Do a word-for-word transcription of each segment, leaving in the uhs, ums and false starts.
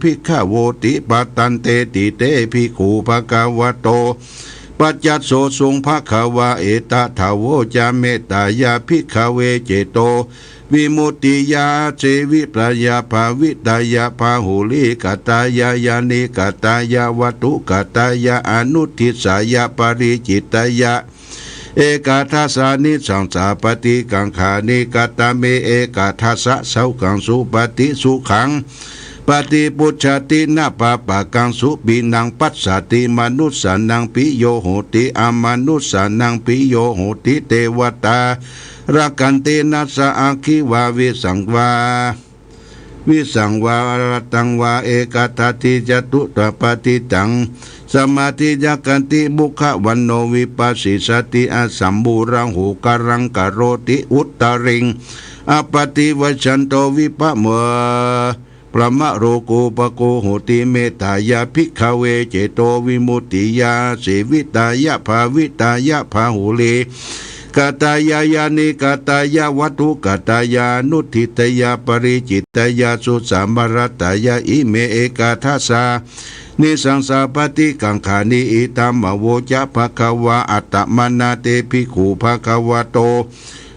ภิกขโวติ พะทันเตติเต ภิกขุ ภะคะวะโต ปัจจัสโสสุง ภะคะวา เอตะถะโวจา เมตตายะ ภิกขะเว เจโต วิมุตติยา เสวิตายะ ภาวิตายะ พาหุลีกตายะ ญาณิกตายะ วัตถุกตายะ อนุทธิสสายะ ปะริจิตตายะ เอกะทัสสานิ สังสาปะติกังขานิ กะตะเม เอกะทัสสะ สุขัง สุปะติสุขัง ปะติปุจฉาติ นะปะปะกัง สุปิณัง ปัสสาติ มะนุสสานัง ปิโยโหติ อะมะนุสสานัง ปิโยโหติ เตวะตา รักขันติ นะสสะ อักขิวา วิสังวา วิสังวา รัตตังวา เอกะทัตถิ จะตุตะปะติตัง สมาธิยักขันติ มุขะวัณโณ วิปัสสิสสาติ อะสัมบูระหู กะรังกะโรติ อุตตะริง อะปะติวัจฉันโต วิปะเม พรหมโลกุปะโกโหติ เมตตายะ ภิกขะเว เจโต วิมุตติยา เสวิตายะ ภาวิตายะ พาหุลีกตายะ ญาณิกตายะ วัตถุกตายะ อนุทธิสสายะ ปะริจิตตายะ สุสามะรัตตายะ อิเม เอกะทัสสานิ สังสาปะติกังขานิ อิทัง มะโวจะ ภะคะวา อะตะมะนะ เต ภิกขุ ภะคะวะโต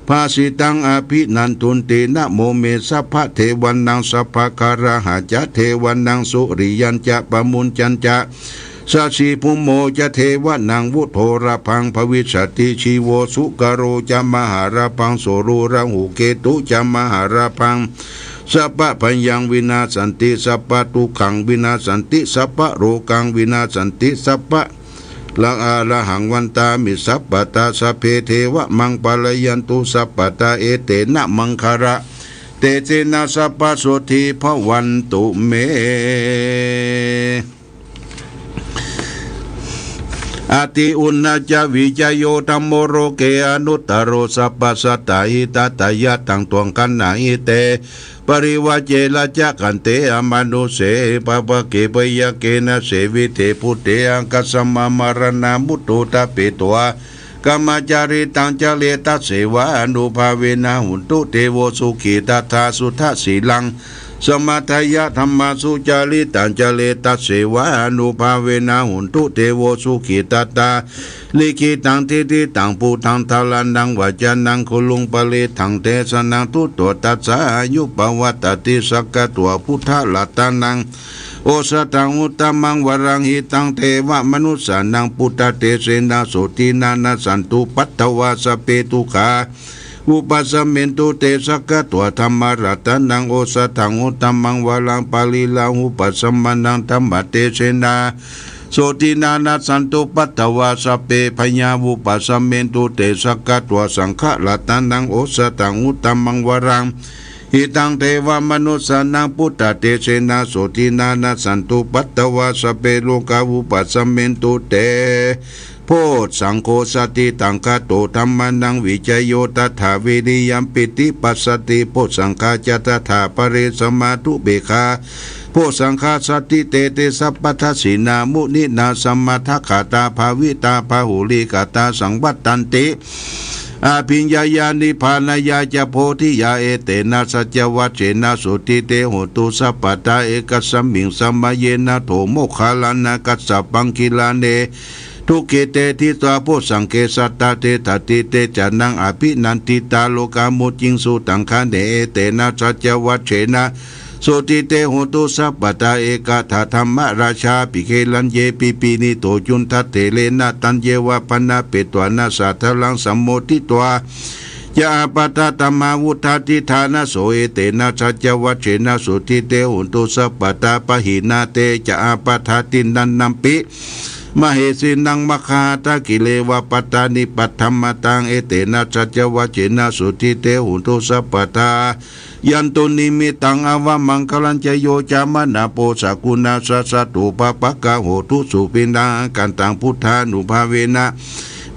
ภาสิตัง อะภินันทุนติ นะโมเม สัพพะเทวานัง สัพพะกะระหะจะ เทวานัง สุริยัญจะ ปะมุญจัญจะ สะสีภุมโมจะ เทวานัง วุโธระภัง ภะวิสสาติ ชีโว สุกะโรจะ มะหาระภัง โสรูระหู เกตุจะ มะหาระภัง สัพพะภัยยัง วินาสสันติ สัพพะทุกขัง วินาสสันติ สัพพะโรกัง วินาสสันติ สัพพะ ละอาระหัง วันตามิ สัพพะทา สัพเพ เทวะ มัง ปะละยันตุ สัพพะทา เอเตนะ มังคะละ เตเสนะ สัพพะโสตถี ภะวันตุ เม อะติอุณณะจะ วิจโย ธัมโม โลเก อนุตตะโร สัพพะสัตตะ หิตะทะยะ ตัง ตวง ขันหาหิ เต ปะริวาเจ รัจจะ ขันเต อะมานุสเส ปะปะเก พะยะเก นะเสวิเท ภูเต อะกัสสะ มะ มะระนะมุตตุ ทะเปตวา กัมมะจาริตัง จะเรตัสเสวานุภาเวนะ หุนตุ เตโว สุขี ตถา สุทะสีลัง สะมะทะยะ ธัมมาสุจาริตัง จะเรตัสเสวานุภาเวนะ หุนตุ เตโว สุขี ตถา ลิขิตัง ทิฏฐิตัง ปุตถัง สะระณัง วัจจะนัง กุรุง ปะริตถัง เตสะนัง ทุตโต ตัสสะ อายุ ปะวัตตะติ สักขะตวา พุทธะ รัตตะนัง โอสะถัง อุตตะมัง วะรัง หิตัง เทวะ มะนุสสานัง ปุตตะ เตเสนะ โสตินะ นะสสันตุ ปัตถะวา สัพเพ ทุกขา วุปัสสะเมนตุ เต สักขะตวา ธัมมะ รัตตะนัง โอสะถัง อุตตะมัง วะรัง ปะริลาหุปัสสะมานัง ธัมมะ เตเสนะ โสตินะ นะสสันตุ ปัตถะวา สัพเพ พะยา วุปัสสะเมนตุ เต สักขะตวา สังฆะ รัตตะนัง โอสะถัง อุตตะมัง วะรัง หิตัง เทวะ มะนุสสานัง ปุตตะ เตเสนะ โสตินะ นะสสันตุ ปัตถะวา สัพเพ โรกา วุปัสสะเมนตุ เต โพชฌังโค สัตถิตัง คาโต ธัมมานัง วิจโย ตถา วิริยัม ปีติ ปัสสะติ โพชฌังคา จะ ตถา ปะเร สะมา อุเบกขา โพชฌังคา สัตถิ เต เต สัพพะทัสสินา มุนินา สะมะทะกะตา ภาวิตา บาหุลีกตา สังวัตตันติ อะภิญญายา นิพพานายาจะ โพธิยา เอเตนะ สัจจวัชเชนะ โสตถิ เต โหนตุ สัพพะทา เอกัสสะมิง สะมะเยนะ โถ โมคคัลลานะ กัสสะปัง กิลาเน ทุกขิเต ทิตวา โพชฌังเก สัตตะ เตถา ทิเต จะนัง อะภินันทิตา โลกา มุจจิงสุ ตัง คเน เอเตนะ สัจจวัชเชนะ โสตถิ เต โหนตุ สัพพะทา เอกถา ธัมมราชา ปิ เก รัญเญปิ ปินิโต จุณฑะ เถเรนะ ตัญเยวะ ปะนะเปตวา นะสาทะลัง สัมโมทิตวา จะ อาปะทะ ธัมมา วุฑฒา ทิฏฐานะโส เอเตนะ สัจจวัชเชนะ โสตถิ เต โหนตุ สัพพะทา ปะหินา เต จะ อาปะทา ทินนันนัมปิ มะเหสีนัง มัคคาหะตะ กิเลวะ ปัตตานิ ปัทธะมะตัง เอเตนะ สัจจวัชเชนะ โสตถิ เต โหนตุ สัพพะทา ยันตุ นิมิตตัง อาวะมังคะลัญจะ โย จะ มะนะโป สะกุณาสสะ สัตถุ ปะปะกะโห ทุ สุปิณฑัง อาคันตัง พุทธานุภาเวนะ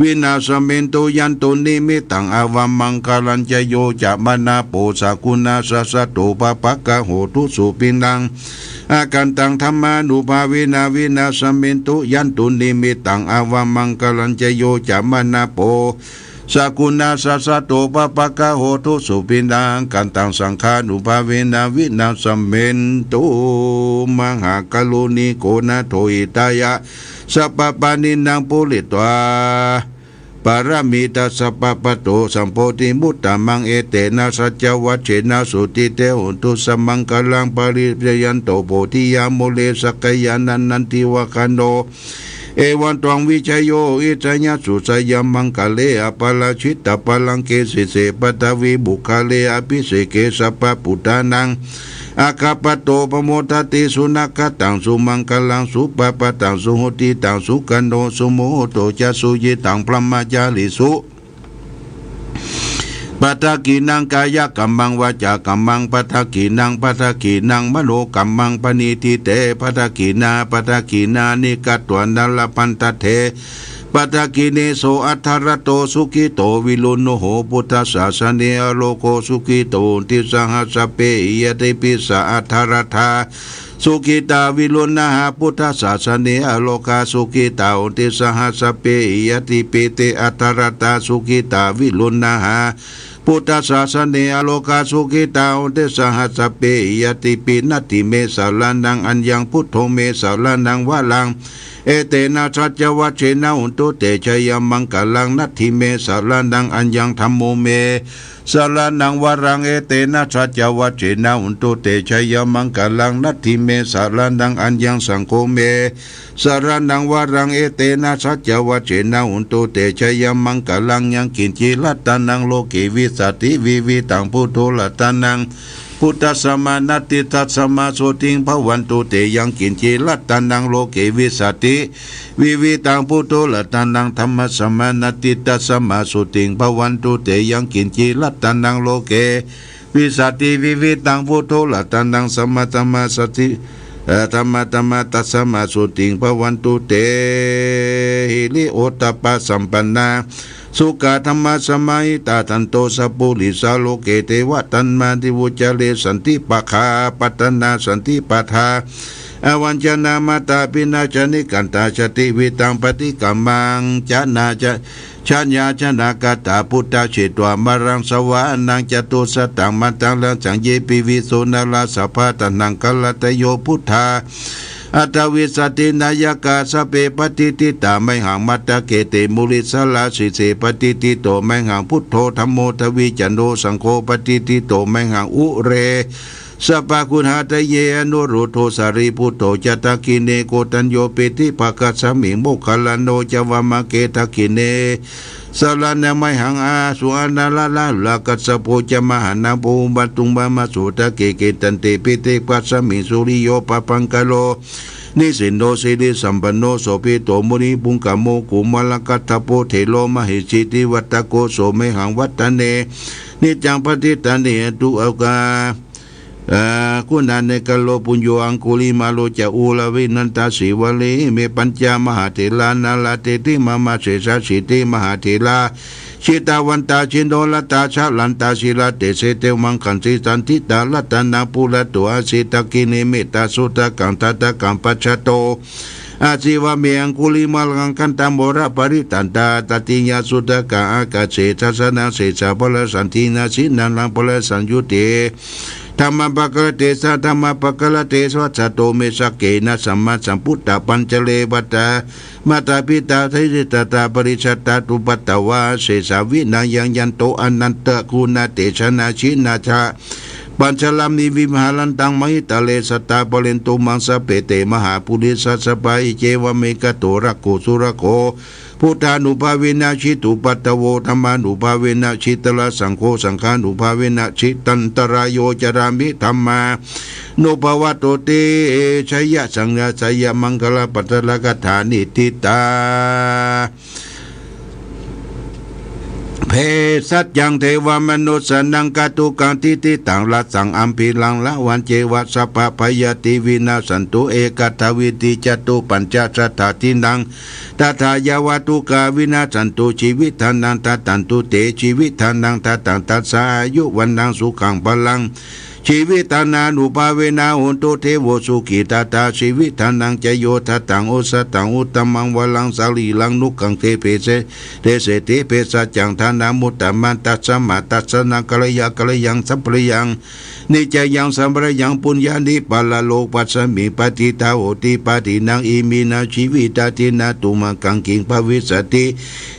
วินาสะเมนตุ ยันตุ นิมิตตัง อาวะมังคะลัญจะ โย จะ มะนะโป สะกุณาสสะ สัตถุ ปะปะกะโห ทุ สุปิณฑัง อาคันตัง ธัมมานุภาเวนะ วินาสะเมนตุ ยันตุ นิมิตตัง อาวะมังคะลัญจะ โย จะ มะนะโป สกุณาสสะโต ปะปะกะโห ทุสุปิณฑัง กันตัง สังฆานุภาเวนะ วินาสเมนตุ มหาการุณิโก นาโถ หิตายะ สัพพะปาณินัง ปูริตวา ปารมีตา สัพพะปะโต สัมโพธิมุตตะมัง เอเตนะ สัจจวัจเจนะ สุทธิเต โหนตุ สะมังคะลัง ปะริปะยันโต โพธิยามูเล สักกายานันทันติวะคะโน เอวังตวัง วิชโย อิสยะสุ สะยะมังคะเล อะปะราชิตะปะลังเก สีเส ปะทะวี ปุคคาเล อะภิเสเก สัพพะปุทธานัง อะคาปะโต ปะโมดะติ สุนะคะตัง สุมังคะลัง สุปะปะตัง สุหุตติตัง สุขะโน สุมุหุตโต จะ สุยิตัง บรหมะจาริสุ ปะทะขีนัง กายะกัมมัง วาจากัมมัง ปะทะขีนัง ปะทะขีนัง มโนกัมมัง ปะนิฏฐิเต ปะทะขีนา ปะทะขีนานิ กัตวานะ ละพันทะเต ปะทะขีเน โส อัทธะระโต สุขิโต วิรุณโณโห พุทธสาสะเน อะโรโก สุขิโต โหนติ สะหัสสะเปหิ ญาติปิ สะ อัทธะระทา สุขิตา วิรุณณาหา พุทธสาสะเน อะโรคา สุขิตา โหนติ สะหัสสะเปหิ ญาติปิ เต อัทธะระทา สุขิตา วิรุณณาหา พุทธสาสะเน อะโรคา สุขิตา โหนติ สะหัสสะเปหิ ญาติปิ นัตถิเม สะระณัง อัญญัง พุทโธ เม สะระณัง วะรัง เอเตนะ สัจจวัจเจนะ โหนตุ เต ชะยะมังคะลัง นัตถิเม สะระณัง อัญญัง ธัมโม เม สะระณัง วะรัง เอเตนะ สัจจวัจเจนะ โหนตุ เต ชะยะมังคะลัง นัตถิเม สะระณัง อัญญัง สังโฆ เม สะระณัง วะรัง เอเตนะ สัจจวัจเจนะ โหนตุ เต ชะยะมังคะลัง ยังกิญจิ รัตตะนัง โลเก วิสสาติ วิวิธัง พุทโธ รัตตะนัง พุทธัสสะมา นัตถิตัสสะมา โสติง ภะวันตุ เต ยังกิญจิ รัตตะนัง โลเก วิสสาติ วิวิธัง พุทโธ รัตตะนัง ธัมมัสสะมา นัตถิตัสสะมา โสติง ภะวันตุ เต ยังกิญจิ รัตตะนัง โลเก วิสสาติ วิวิธัง พุทโธ รัตตะนัง ธัมมัสสะมา สัตถิ เอ่อ ธัมมัสสะมา ตัสสะมา โสติง ภะวันตุ เต หิริโอตตัปปะสัมปันนา สุขะธัมมัสสะมา หิตาทันโต สัพปุริสา โลเก เตวะธัมมาทิ วุจจาเร สันติปะคา ปัตตะนา สันติปะทา อวัญชนา มาตา ปิณณะ จานิกัตตา ชาติ วิทัง ปะฏิกรรมัง จะนา จะ ชะญา ชนะกะตา ปุตตะ เชตวา มะรัง สะวานัง จตุสสัตตัง มะตัง รัสสัง เย ปิ วิสสุ นะรา สะภา ตะหัง คะระตะโย พุทธา อัตถวิสสาติ นายกา สัพเพ ปะติฏฐิตา มะหัง มัตตะเก เต มุนิสสารา สีเส ปะติฏฐิโต มะหัง พุทโธ ธัมโม ทวิจโน สังโฆ ปะติฏฐิโต มะหัง อุเร สัพพะกุณหะตะเย อนุรุทโธ สารีปุตโธ จะ ทักขิเณ โกณฑัญโญ ปิติภะคะสมิง โมคคัลลาโน จะ วามะเก ทักขิเณ สะระณัง มะหัง อาสุ อะนะละละ ลา กัสสะโป จะ มหานาโพ อุปะตุง วามะโส ทักขิเณ เกณฑันเต ปิติภะคะสมิง สุริโย ปะปังคะโล นิสินโน สิริสัมปันโน โสภิตโต มุนิปุงกะโม กุมารกัสสะโป เถโร มะเหสี ติวัตถะโก โส มะหัง วัตถะเน นิจจัง ปะทิฏฐาเน อนุตตะ เอ่อ กุณาเนกะโล ปุญโญ อังคุลิมาโล จะ อุระเว นันทะ สีวะลี อิเม ปัญจะ มหาเถรา นาลาเถรี มะมะ เสสะสีติ มหาเถรา จิตตะวันตา จินโนรัตตา จะรันตา สีลาเตเส เตวังคันติ สันทิฏฐา รัตตะนัง ปุระโต อาสี ทักขิเณ เมตตะสุตตะกัง ทัตตะกัง ปัจจโต อาสี วาเม อังคุลิมาลัง คันธะโมระ ปะริตตันตา ตะติยะสุตตะกัง อากาเส ทัสสะนะ เสสะ พะละสันทินา สินารัง พะละสังยุตเต ธัมมะปะกะระเต สะธัมมะปะกะระเต สะ วัสสะโต เม สักเกนะ สัมมาสัมพุทธะ ปัญจะเรวัตตะ มาตาปิตา ทิฏฐิตา ปะริจฉา ตะตุปัตตะวา เสสา วินะยัง ยันโต อะนันตะกุณะเตชะนะ ชินะจะ ปัญจะลามิ วิหารันตัง มหิตะเล สะตา ปะเรนตุ มัง สะเป เต มหาปุริสะ สะปะ อิ เจ วะเม กะโต ระโข สุรโข พุทธานุภาเวนะ จิตตุปัตตะโว ธัมมานุภาเวนะ จิตตะระ สังโฆ สังฆานุภาเวนะ จิตตันตะราโย จะรามิ ธัมมานุภาเวนะ โต เต ชะยะ สังฆะ ชะยะ มังคะละ ปัตตะระ กะถา นิฏฐิตา เภสัชยัง เทวะมนุสสานัง กะตุกัง ทิฏฐิตัง รัสสัง อัมภิรัง ละวัญเจวะ สัพพะพะยาธิ วินาสสันตุ เอกัตถะ วีธิ จะตุปัญจะ ชะฏฐาทินัง ตะถา ยะวะ ทุกขา วินาสสันตุ จีวิธานัง ดะทันตุ เต จีวิธานัง ดะทัง ตัสสะ อายุ วัณณัง สุขัง พะลัง ชีวิตานานุภาเวนะ โหนตุ เทโว สุขิตตา ชีวิตานัง จะโย ทัตตัง โอสตัง อุตตมัง วรัง สรีรัง นุกังเข เภสะเส เตเส ติเภสัจจัง ทานามุตตมัน ตัสมา ตัสสะ นะ กัลยา กัลยัง สัพพะยัง นิจยัง สัมปะยัง ปุญญานิ ปะระโลกัสมิง ปะทิฏฐา โหติ ปะทินนัง อิมินา ชีวิตา ทินนา ตุมหัง กัง ขิง ภวิสสติ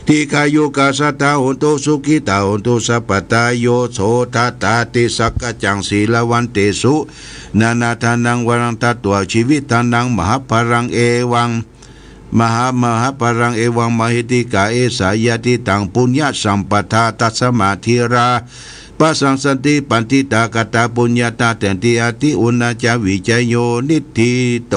ทีฆายุกา สัตตา โหนตุ สุขิตา โหนตุ สัพพะทา โย โส ทัตตา ติสะกัจจัง สีลาวันเตสุ นานาทานัง วรัง ทัตตา ชีวิตานัง มหาพลัง เอวัง มหา มหาพลัง เอวัง มหิทธิกา เอสา ยะทิตัง ปุญญสัมปทา ตัสมา ธีรา ปะสังสันติ ปัณฑิตากตา ปุญญาตา เตติ อติอุณาจา วิจโย นิทธิโต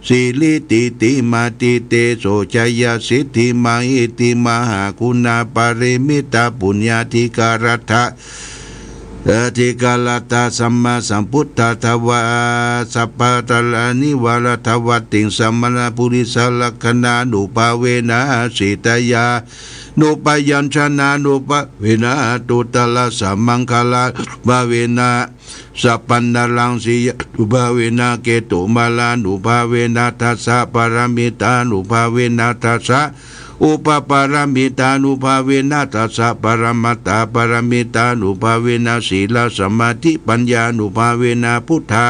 สิริติติมาติ เตโส ชัยสิทธิ มหิทธิ มหาคุณา ปริมิตตา ปุญญาธิการัตถะ เออ ธิการัตถะ สัมมาสัมพุทธัตถะวา สัพพะทารานิวารัตถวัตติง สมณะปุริสะลักขณานุภาเวนะ สีตายานุปยัญชนะนุภาเวนะ ตุตตะละสะมังคะลานุภาเวนะ สัพพันธรังสียานุภาเวนะ เกตุมาลานุภาเวนะ ทัสสะปารามิตานุภาเวนะ ทัสสะ อุปปารามิตานุภาเวนะ ทัสสะปะระมัตถปารามิตานุภาเวนะ สีลสมาธิปัญญานุภาเวนะ พุทธา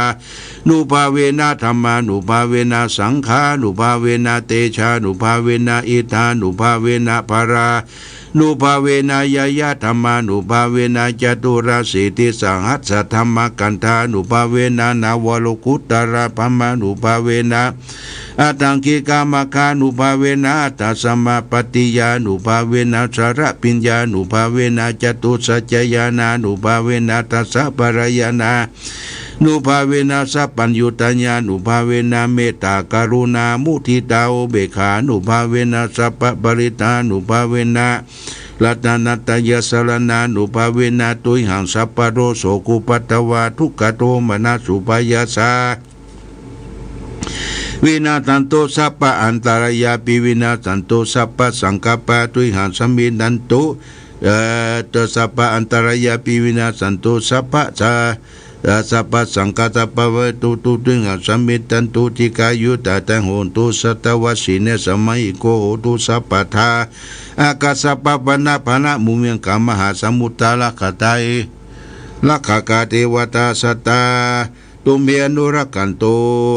นุภาเวนะ ธัมมานุภาเวนะ สังฆานุภาเวนะ เตชานุภาเวนะ อิทธานุภาเวนะ พลานุภาเวนะ ญาญาธัมมานุภาเวนะ จตุรสีติสหัสสะธัมมะกันธานุภาเวนะ นวโลกุตตะระธัมมานุภาเวนะ อัตถังคิกามัคคานุภาเวนะ อัตถสมาปัตติยานุภาเวนะ สรพิญญานุภาเวนะ จตุสัจจญาณานุภาเวนะ ทัสสะปะระยาณานุภาเวนะ สัพพัญญูตญาณุภาเวนะ เมตตากรุณามุทิตาอุเบกขานุภาเวนะ สัพพะปริตตานุภาเวนะ รัตนตยสรณานุภาเวนะ ตุยหัง สัพพะโรคโสกุปัตตวา ทุกขโทมนัสสุปายาสา วินาสสันตุ สัพพะอันตรายาปิวินาสสันตุ สัพพะสังคัปปา ตุยหัง สะมินันตุ เออ ตสัพพะอันตรายาปิวินาสสันตุ สัพพะสะ เออ สัพพะสังคัปปา ตุ ตุ ตุยหัง สะมินันตุ ทีฆายุตตา โหนตุ สัตตวสีเน สะมะหิโก โหตุ สัพพะทา อาคัสสะปะปะนะ ปะนะมุเมงกะ มหาสมุทธา รักขะตา รักขะกา เตวะตา สัตตา ตุมเม อนุรักขันตุ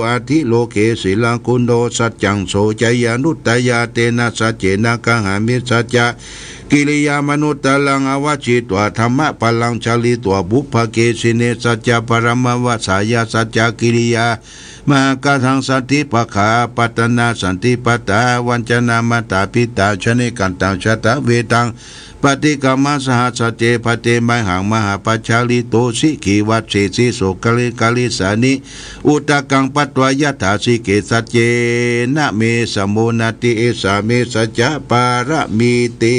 อัทธิโลเก สีลังคุโณ สัจจัง โส จายานุตตยา เตนะ สัจเจนะ กะหามิ สัจจะกิริยามนุตตรัง อาวะจิตวา ธัมมะพลัง ชาลิตวา ปุพพะเกสิเน สัจจะปะระมะวะสายา สัจจะกิริยา มหากัตถัง สันติปะขา ปัตตะนา สันติปัตตา วัญจนา มาตาปิตา ชะเนกันตัง ชะตะเวทัง ปะติกรรมะ สหัสสะ เจ พะเต มหัง มหาปัจจาริโต สิกขีวัสเสสิ โส กะลิ กะลิสสานิ อุทะกัง ปัตวา ยะถา สิกเข สัจเจนะ เม สะโม นาติ เอสา เม สัจจะปะระมีติ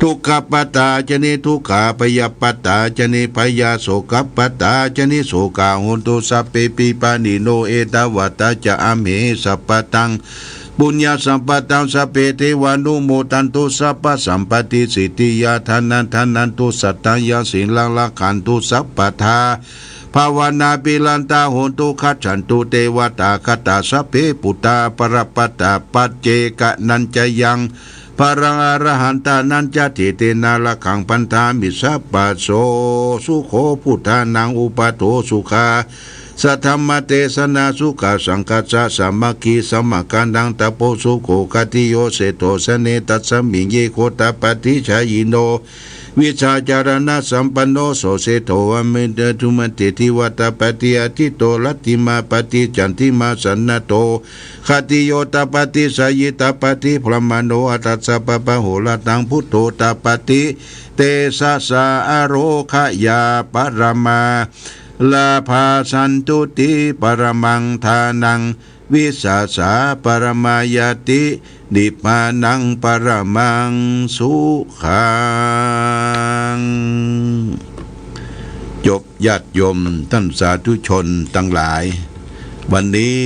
ทุกขะปัตตา ชะ นิทุกขา พยาปัตตา ชะ นิพยา โสกะปัตตา ชะ นิโสกา โหนตุ สัพเพปิ ปะนิโน เอตะวะตะ จะ อัมเหหิ สัพพะตัง ปุญญะสัมปะตัง สัพเพเทวานุโมทันตุ สัพพะสัมปะติสิทธิยา ฐานะ ฐานะ ฐานันตุ สัตตายัง สีลัง รักขันตุ สัพพะทา ภาวะนาภิรันตา โหนตุ คัจฉันตุ เตวะตา คัตตา สัพเพปุตตา ปะระปะตา ปัจเจกะนัญจะยัง พลัง อรหันตานัญจะ เทเทนะ รักขัง บันทามิ สัพพะโส สุโข พุทธานัง อุปะโท สุขัสสะ ธัมมะเตสนา สุขัสสังคัสสะ สามัคคี สมังคะนัง ตะโพ สุโข ขัตติโย เศรษโฐ สเน ตัสมิง เย โคตะปัตถิชายิโน วิชชาจารณะสัมปันโน โส เศรษฐโท วะเม เต ทุมะ เต ทิวะตะปัตติ อะทิตโต รัตถิมาปัตติ จันติมา สะนะโท ขัตติโย ตะปัตติ สายิตะปัตติ พรหมโน อัฏฐัสสะ ปะปะโหระตัง พุทโธ ตะปัตติ เตสะสะ อะโรคะยา ปะระมา ลาภา สันตุติ ปะระมัง ฐานัง วิสาสะ ปะระมายาติ นิพพานัง ปะระมัง สุขัง จบ ญาติโยมท่านสาธุชนตังหลาย วันนี้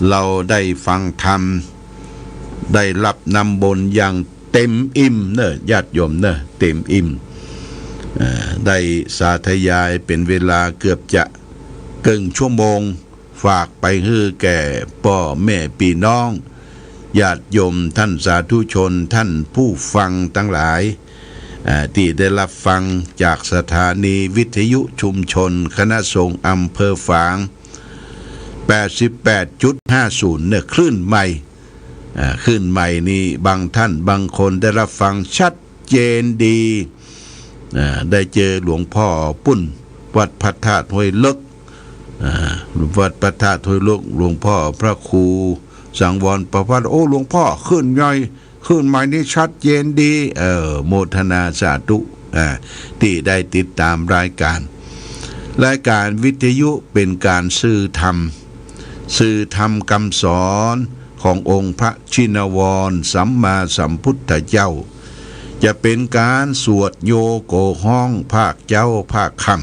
เราได้ฟังธรรม ได้รับน้ำมนต์อย่างเต็มอิ่มเนอะ ญาติโยมเนอะ เต็มอิ่ม เอ่อ ได้สาธยายเป๋นเวลาเกือบจะเกิ่งชั่วโมง ฝากไปหื้อแก่ป้อแม่ปี้น้อง ญาติโยมท่านสาธุชน ท่านผู้ฟังตังหลาย เอ่อ ตี้ได้ฮับฟังจากสถานีวิทยุชุมชนคณะสงฆ์อำเภอฝาง แปดสิบแปดจุดห้าศูนย์ เนี่ย คลื่นใหม่ อ่า คลื่นใหม่นี่บางท่านบางคนได้ฮับฟังชัดเจนดี อ่า ได้เจอหลวงป้อปุ้นวัดพระธาตุห้วยเลิก อ่า วัดพระธาตุห้วยเลิก หลวงป้อพระครูสังวรประภัส โอ้ หลวงป้อ คลื่นใหม่ คลื่นใหม่นี่ชัดเจนดี เออ โมทนาสาธุ อ่า ตี้ได้ติดต๋ามรายก๋าน รายก๋านวิทยุเป๋นก๋านสื่อธรรม สื่อธรรมกำสอนขององค์พระชินวรสัมมาสัมพุทธเจ้า จะเป๋นก๋านสวดโยโกฮ้องภาคเจ๊าภาคค่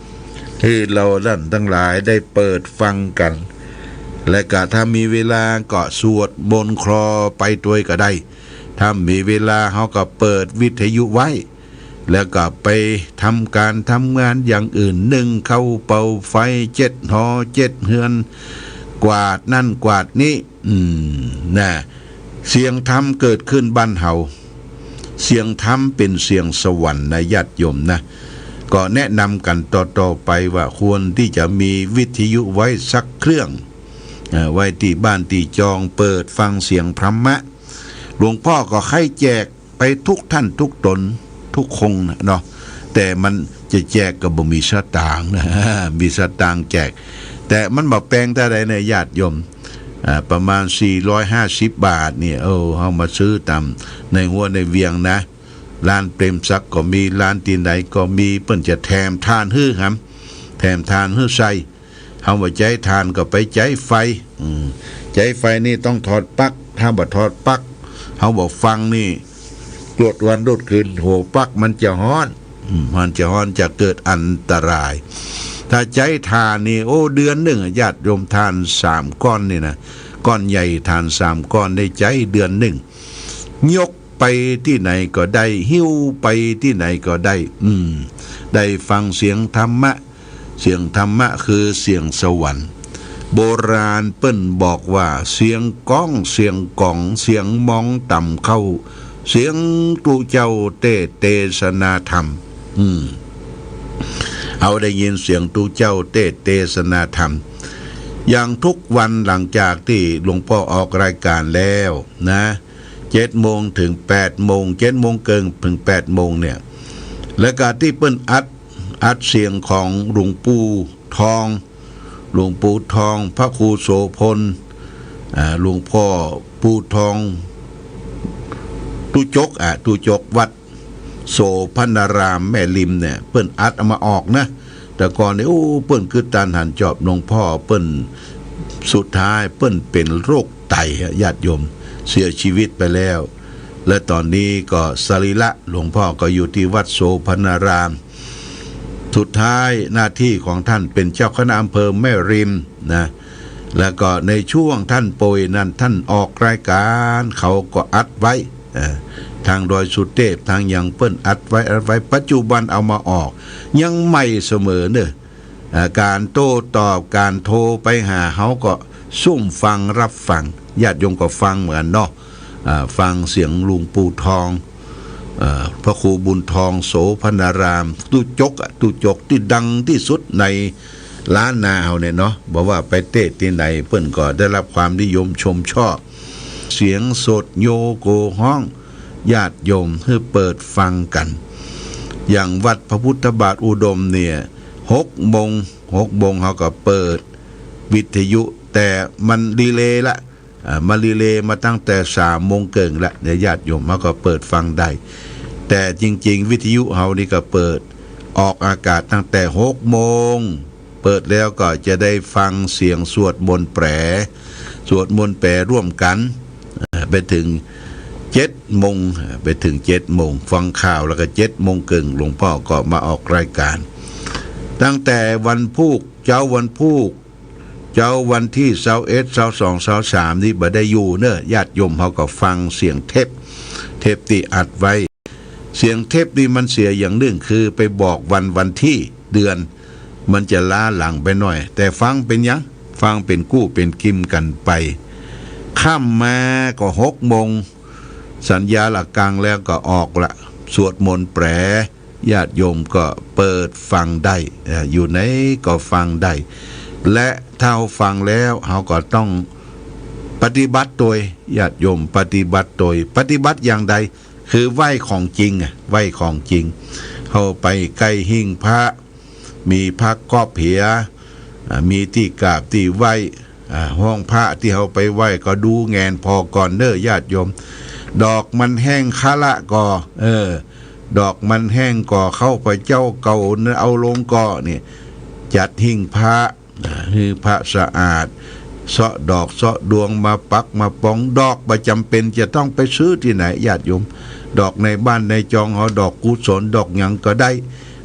ำ หื้อเฮาต้านตังหลายได้เปิดฟังกั๋น และก็ถ้ามีเวลาก็สวดมนต์คลอไปตวยก็ได้ ถ้ามีเวลาเฮาก็เปิดวิทยุไว้ แล้วก็ไปทำก๋านทำงานอย่างอื่น นึ่งข้าวเป่าไฟ เจ็ดหอเจ็ดเฮือน กวาดนั่นกวาดนี้ อืม นะ เสียงธรรมเกิดขึ้นบ้านเฮา เสียงธรรมเป๋นเสียงสวรรค์นะญาติโยมนะ ก็แนะนำกั๋นต่อๆ ไปว่าควรตี้จะมีวิทยุไว้สักเครื่อง เอ่อ ไว้ตี้บ้านตี้จอง เปิดฟังเสียงธรรมะ หลวงป้อก็ใค่แจกไปทุกท่านทุกต๋นทุกคนนะเนาะ แต่มันจะแจกก็บ่มีสตางค์นะ มีสตางค์แจก แต่มันบ่แปงเต้าใดนะญาติโยม อ่า ประมาณสี่ร้อยห้าสิบบาทเนี่ย เออ เฮามาซื้อต๋ามในหัวในเวียงนะ ร้านเปรมศักดิ์ก็มี ร้านตี้ไหนก็มี เปิ้นจะแถมถ่านหื้อหำ แถมถ่านหื้อใส่ เฮาบ่ใจ๊ถ่านก็ไปใจ๊ไฟ อืม ใจ๊ไฟนี่ต้องถอดปลั๊ก ถ้าบ่ถอดปลั๊ก เฮาบ่ฟังนี่ ตลอดวันตลอดคืน หัวปลั๊กมันจะฮ้อน อืม มันจะฮ้อน จะเกิดอันตราย ถ้าใจ๊ถ่านนี่ โอ้ เดือนหนึ่งอะ ญาติโยม ถ่านสามก้อนนี่นะ ก้อนใหญ่ถ่านสามก้อนได้ใจ๊เดือนหนึ่ง ยกไปตี้ไหนก็ได้ หิ้วไปตี้ไหนก็ได้ อืม ได้ฟังเสียงธรรมะ เสียงธรรมะคือเสียงสวรรค์ โบราณเปิ้นบอกว่า เสียงก้อง เสียงก๋อง เสียงมองต่ำเข้า เสียงตุ๊เจ้าเตสน์เตสนาธรรม อืม เฮาได้ยินเสียงตุ๊เจ้าเตสน์เตสนาธรรม อย่างทุกวันหลังจากตี้หลวงป้อออกรายก๋านแล้วนะ เจ็ดโมงเถิงแปดโมง เจ็ดโมงเกิ่งเถิงแปดโมงเนี่ย และก็ตี้เปิ้นอัด อัดเสียงของหลวงปู่ทอง หลวงปู่ทอง พระครูโสภณ อ่า หลวงป้อปู่ทอง ตุ๊จก อ่ะ ตุ๊จกวัดโสภณารามแม่ริมเนี่ย เปิ้นอัดเอามาออกนะ แต่ก่อนนี่ โอ้ เปิ้นกึ๊ดตันหันจอบ หลวงป้อเปิ้น สุดท้ายเปิ้นเป๋นโรคไตฮะ ญาติโยม เสียชีวิตไปแล้ว และต๋อนนี้ก็สรีระหลวงป้อก็อยู่ตี้วัดโสภณาราม สุดท้ายหน้าตี้ของต้านเป๋นเจ้าคณะอำเภอแม่ริมนะ แล้วก็ในช่วงต้านป่วยนั้น ต้านออกรายก๋าน เขาก็อัดไว้ เอ่อ ตางดอยสุเตพ ตางหยังเปิ้นอัดไว้ อัดไว้ ปัจจุบันเอามาออก ยังใหม่เสมอเน่อ อ่า ก๋านโต้ตอบ ก๋านโทรไปหา เฮาก็ซุ่มฟังฮับฟัง ญาติโยมก็ฟังเหมือนเนาะ อ่า ฟังเสียงหลวงปู่ทอง เอ่อ พระครูบุญทองโสภณาราม ตุ๊จกอะ ตุ๊จกตี้ดังตี้สุดในล้านนาเฮาเนี่ยเนาะ บ่ว่าไปเตสน์ตี้ไหน เปิ้นก็ได้ฮับความนิยมชมชอบ เสียงสวดโยโกฮ้อง ญาติโยมหื้อเปิดฟังกั๋น อย่างวัดพระพุทธบาทอุดมเนี่ย หกโมง หกโมงเฮาก็เปิดวิทยุ แต่มันดีเลย์ละ อ่า มันดีเลย์มาตั้งแต่สามโมงเกิ่งละเนี่ย ญาติโยมเฮาก็เปิดฟังได้ แต่จริงๆ วิทยุเฮานี่ก็เปิดออกอากาศตั้งแต่หกโมง เปิดแล้วก็จะได้ฟังเสียงสวดมนต์แปล สวดมนต์แปลร่วมกั๋น เอ่อ ไปเถิงเจ็ดโมง เอ่อ ไปเถิงเจ็ดโมง ฟังข่าวแล้วก็เจ็ดโมงเกิ่ง หลวงป้อก็มาออกรายก๋าน ตั้งแต่วันพูก เจ๊าวันพูก เจ๊าวันตี้ซาวเอ็ด ซาวสอง ซาวสาม นี่บ่ได้อยู่เน่อ ญาติโยมเฮาก็ฟังเสียงเทป เทปตี้อัดไว้ สียงเทปนี่มันเสียอย่างนึ่ง คือไปบอกวัน วันตี้ เดือน มันจะล้าหลังไปหน่อย แต่ฟังเป๋นหยัง ฟังเป๋นกู้เป๋นกิมกั๋นไป ค่ำมาก็หกโมง สัญญาณระฆังแล้วก็ออกละ สวดมนต์แปล ญาติโยมก็เปิดฟังได้ เอ่อ อยู่ไหนก็ฟังได้ และถ้าเฮาฟังแล้ว เฮาก็ต้องปฏิบัติตวย ญาติโยมปฏิบัติตวย ปฏิบัติอย่างใด คือไหว้ของจริงอะ ไหว้ของจริง เฮาไปใก้หิ้งพระ มีพระก๊อบเหีย อ่า มีตี้กราบตี้ไหว้ อ่า ห้องพระตี้เฮาไปไหว้ก็ดูแหงนผ่อก่อนเน่อญาติโยม ดอกมันแห้งคะละก่อ เออ ดอกมันแห้งก่อ ข้าพเจ้าเก่าเอาลงก่อ นี่ จัดหิ้งพระ อ่า หื้อพระสะอาด เซาะดอกเซาะดวงมาปักมาปอง ดอกบ่จ๋ำเป๋นจะต้องไปซื้อตี้ไหนญาติโยม ดอกในบ้านในจองเฮา ดอกกุศล ดอกหยังก็ได้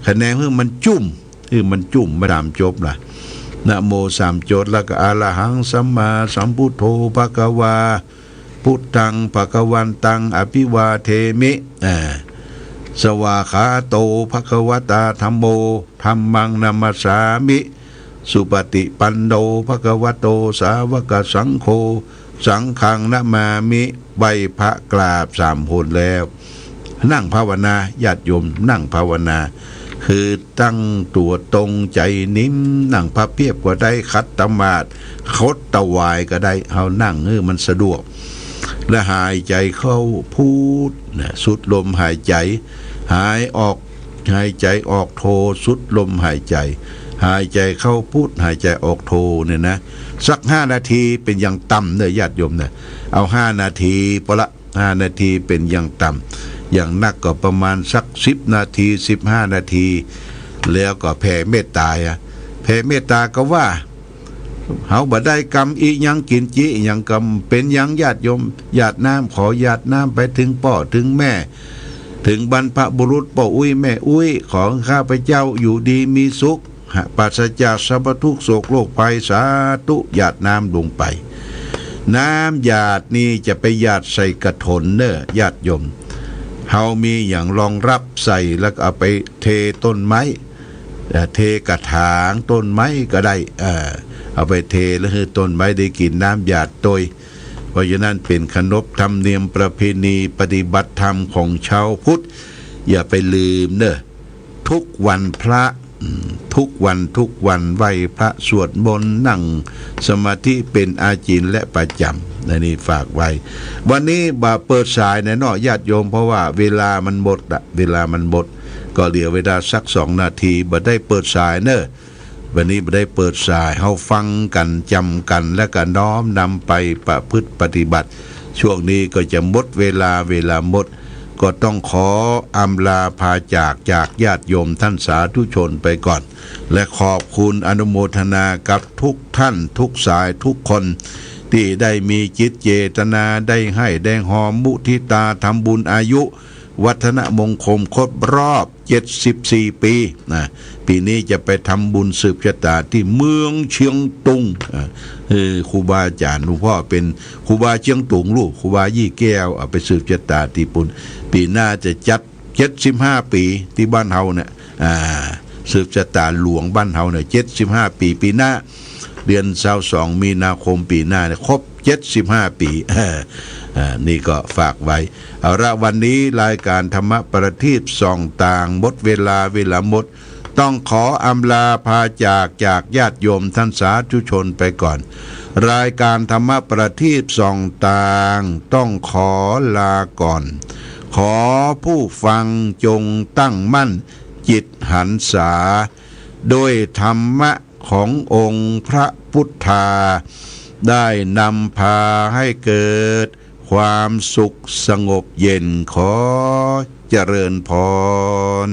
คะแนนหื้อมันจุ้ม หื้อมันจุ้มมาสามจบล่ะ นะโมสามจบ แล้วก็ อะระหังสัมมาสัมพุทโธภะคะวา พุทธังภะคะวันตังอะภิวาเทมิ อ่า สวากขาโตภะคะวะตาธัมโม ธัมมังนะมัสสามิ สุปฏิปันโนภะคะวะโตสาวกสังโฆ สังฆังนะมามิ ไหว้พระกราบสามหนแล้ว นั่งภาวนา ญาติโยมนั่งภาวนา คือตั้งตั๋วตรงใจ๋นิ่ม นั่งพับเพียบก็ได้ ขัดสมาธิ คดตะหวายก็ได้ เฮานั่งหื้อมันสะดวก และหายใจ๋เข้าพุทธนะ สูดลมหายใจ๋ หายออก หายใจ๋ออกโท สูดลมหายใจ๋ หายใจ๋เข้าพุทธ หายใจ๋ออกโทเนี่ยนะ สักห้านาทีเป๋นอย่างต่ำเน่อญาติโยมเน่อ เอาห้านาทีพอละ ห้านาทีเป๋นอย่างต่ำ อย่างนักก็ประมาณสักสิบนาที สิบห้านาที แล้วก็แผ่เมตตาอะ แผ่เมตตาก็ว่า เฮาบ่ได้กำอิหยังกิ๋นจิอิหยังกำ เป๋นหยังญาติโยม หยาดน้ำ ขอหยาดน้ำไปเถิงป้อเถิงแม่ เถิงบรรพบุรุษป้ออุ๊ยแม่อุ๊ย ขอข้าพเจ้าอยู่ดีมีสุข ปราศจากสัพพทุกข์โศกโรคภัย สาธุ หยาดน้ำลงไป น้ำหยาดนี่จะไปหยาดใส่กระถนเน่อญาติโยม เฮามีหยังรองรับใส่แล้วก็เอาไปเทต้นไม้ เอ่อ เทกระถางต้นไม้ก็ได้ เอ่อ เอาไปเทแล้วหื้อต้นไม้ได้กิ๋นน้ำหยาดตวย เพราะฉะนั้นเป๋นขนบธรรมเนียมประเพณีปฏิบัติธรรมของชาวพุทธ อย่าไปลืมเน่อ ทุกวันพระ อืม ทุกวัน ทุกวันไหว้พระสวดมนต์ นั่งสมาธิเป๋นอาจินและประจ๋ำ อันนี้ฝากไว้ วันนี้บ่เปิดสายแน่เนาะญาติโยม เพราะว่าเวลามันหมดละ เวลามันหมด ก็เหลือเวลาสักสองนาที บ่ได้เปิดสายเน่อ วันนี้บ่ได้เปิดสาย เฮาฟังกั๋น จ๋ำกั๋น และก็น้อมนำไปประพฤติปฏิบัติ ช่วงนี้ก็จะหมดเวลา เวลาหมด ก็ต้องขออำลาพาจาก จากญาติโยมท่านสาธุชนไปก่อน และขอบคุณอนุโมทนากับทุกท่าน ทุกสาย ทุกคน ตี้ได้มีจิตเจตนา ได้ให้ ได้ฮอมมุทิตา ทำบุญอายุ วัฒนมงคลครบรอบเจ็ดสิบสี่ปีนะ ปี๋นี้จะไปทำบุญสืบชะตาตี้เมืองเชียงตุง อ่า เออ ครูบาอาจ๋ารย์ หลวงพ่อเป๋นครูบาเชียงตุงลูก ครูบายี่แก้ว เอาไปสืบชะตาตี้ปู๊น ปี๋หน้าจะจัดเจ็ดสิบห้าปี๋ตี้บ้านเฮาเนี่ย อ่า สืบชะตาหลวงบ้านเฮาเนี่ย เจ็ดสิบห้าปี๋ ปี๋หน้า เดือนซาวสองมีนาคมปี๋หน้าเนี่ย ครบเจ็ดสิบห้าปี๋ อ่า นี่ก็ฝากไว้ เอาละ วันนี้รายการธรรมะประทีปส่องตาง หมดเวลา เวลาหมด ต้องขออำลาพาจาก จากญาติโยมท่านสาธุชนไปก่อน รายการธรรมะประทีปส่องตาง ต้องขอลาก่อน ขอผู้ฟังจงตั้งมั่นจิตหันษา ด้วยธรรมะขององค์พระพุทธา ได้นำพาให้เกิดความสุขสงบเย็น ขอเจริญพร